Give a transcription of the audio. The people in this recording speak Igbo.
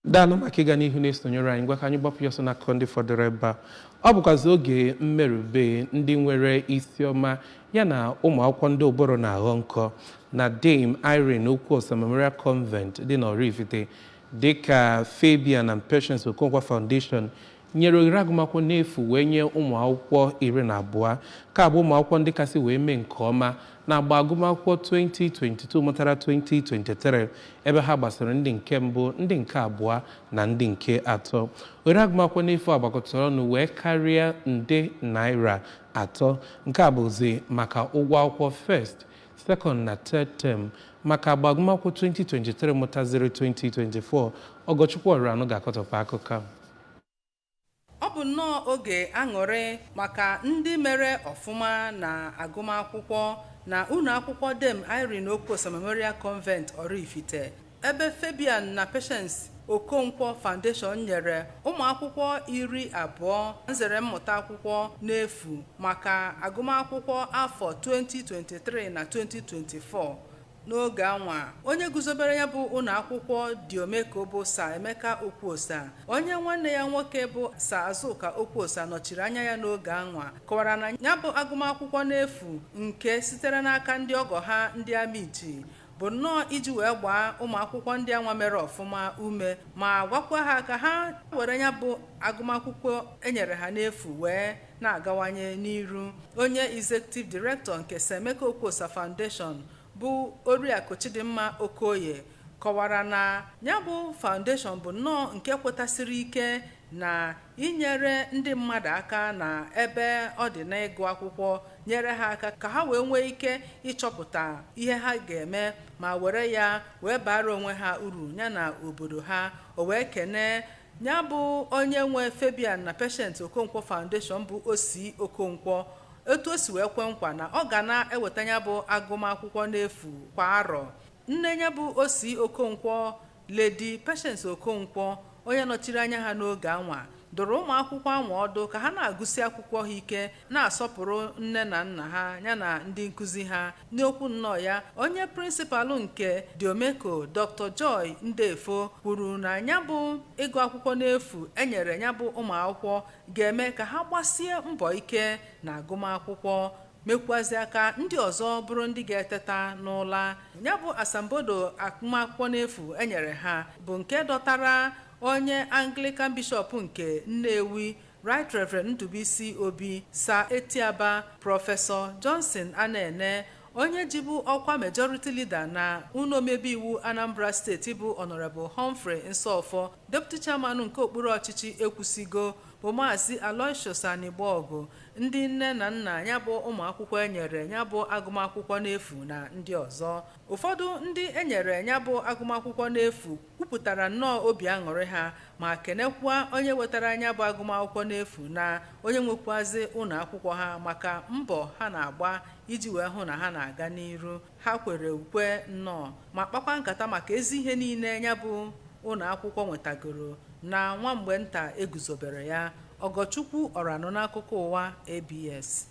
Daalụ maka ịga n'ihu na-esonyere anyị. Ngwa, ka anyị gbapụ ya ọsọ n'akụkọ ndị fọdụrụ ebe a. Ọ bụkwazi oge mmerube ndị nwere isi ọma ya na ụmụ akwụkwọ ndị ụbụrụ na-aghọ nkọ na Dame Irene Okwuosa Memorial Convent dị n'Oraifite, dịka Fabian and Patience Okonkwo Foundation nyere ohere agụmakwụkwọ n'efu wee nye ụmụ akwụkwọ 12 ka bụ ụmụ akwụkwọ ndị kasị wee mee nke ọma na-agba agụmakwụkwọ 2022 mụtara 2023, ebe ha gbasoro ndị nke mbụ, ndị nke abụọ na ndị nke atọ. Ohere agụmakwụkwọ n'efu agbakọtara ọnụ wee karịa nde naira 3. Nke a bụzi maka ụgwọ akwụkwọ first, second na third term maka agba agụmakwụkwọ 2023 mụtaziri 2024. Ọgọchukwu Ọranụ ga-akọtọpụ akụkọ a. Ọ bụ nnọọ oge aṅụrị maka ndị mere ọfụma na agụmakwụkwọ na ụlọ akwụkwọ Dame Irene Okwuosa Memorial Convent, Oraifite, ebe Fabian na Patience Okonkwo Foundation nyere ụmụ akwụkwọ 20 nzere mmụta akwụkwọ n'efu maka agụmakwụkwọ afọ 2023 na 2024. N'oge anwa, onye guzobere ya bụ ụlọ akwụkwọ Diomeko bụ Sir Emeka Okwuosa, onye nwanne ya nwoke bụ Sir Azuka Okwuosa nọchiri anya ya n'oge anwa, kọwara na ya bụ agụmakwụkwọ n'efu nke sitere n'aka ndị ọgọ ha ndị Amichi bụ nnọọ iji wee gbaa ụmụ akwụkwọ ndị anwa mere ọfụma ume, ma gwakwa ha ka ha were ya bụ agụmakwụkwọ enyere ha n'efu wee na-agawanye n'iru. Onye executive director nke Sir Emeka Okwuosa Foundation bụ Oriakụ Chidimma Okoye kọwara na ya bụ foundation bụ nnọọ nke kwetasịrị ike na inyere ndị mmadụ aka na ebe ọ dị n'ịgụ akwụkwọ, nyere ha aka ka ha wee nwee ike ịchọpụta ihe ha ga-eme ma were ya wee bara onwe ha uru ya na obodo ha. O wee kenee ya bụ onye nwe Fabian na Patience Okonkwo Foundation bụ Osi Okonkwo, etu o si wee kwe nkwa na ọ ga na-eweta ya bụ agụmakwụkwọ n'efu kwa arọ. Nne ya bụ Osi Okonkwo, Lady Patience Okonkwo, onye nọchiri anya ha n'oge anwa, dụrụ ụmụ akwụkwọ anwa ọdụ ka ha na-agụsi akwụkwọ ha ike, na-asọpụrụ nne na nna ha yana ndị nkụzi ha. N'okwu nnọọ ya, onye principal nke Diomeko, Dr. Joy Ndefo, kwuru na ya bụ ịgụ akwụkwọ n'efu enyere ya bụ ụmụ akwụkwọ ga-eme ka ha gbasie mbọ ike na agụmakwụkwọ, mekwuazị aka ndị ọzọ bụrụ ndị ga-eteta n'ụla. Ya bụ asambodo agụmakwụkwọ n'efu enyere ha bụ nke dọtara onye Anglican Bishop nke Nnewi, Right Reverend Ndubuisi Obi, Sir Etiaba, Professor Johnson Anene, onye jibu ọkwa Majority Leader na ụlọ omebe iwu Anambra Steeti bụ Honorable Humphrey Nsọfọ, Deputy Chairman nke okpuru ọchịchị Ekwusigo bụ Maazị Aloysius Anigbogu, ndị nne na nna ya bụ ụmụ akwụkwọ enyere ya bụ agụmakwụkwọ n'efu na ndị ọzọ. Ụfọdụ ndị enyere ya bụ agụmakwụkwọ n'efu kwupụtara nnọọ obi aṅụrị ha ma kenekwa onye wetara ya bụ agụmakwụkwọ n'efu na onye nwekwazị ụlọ akwụkwọ ha maka mbọ ha na-agba iji wee hụ na ha na-aga n'iru. Ha kwere ukwe nnọọ ma kpakwa nkata maka ezi ihe niile ya bụ ụlọ akwụkwọ nwetagoro na nwa mgbe nta eguzobere ya. Ọgọchukwu Ọranụ n'akụkọ ụwa ABS.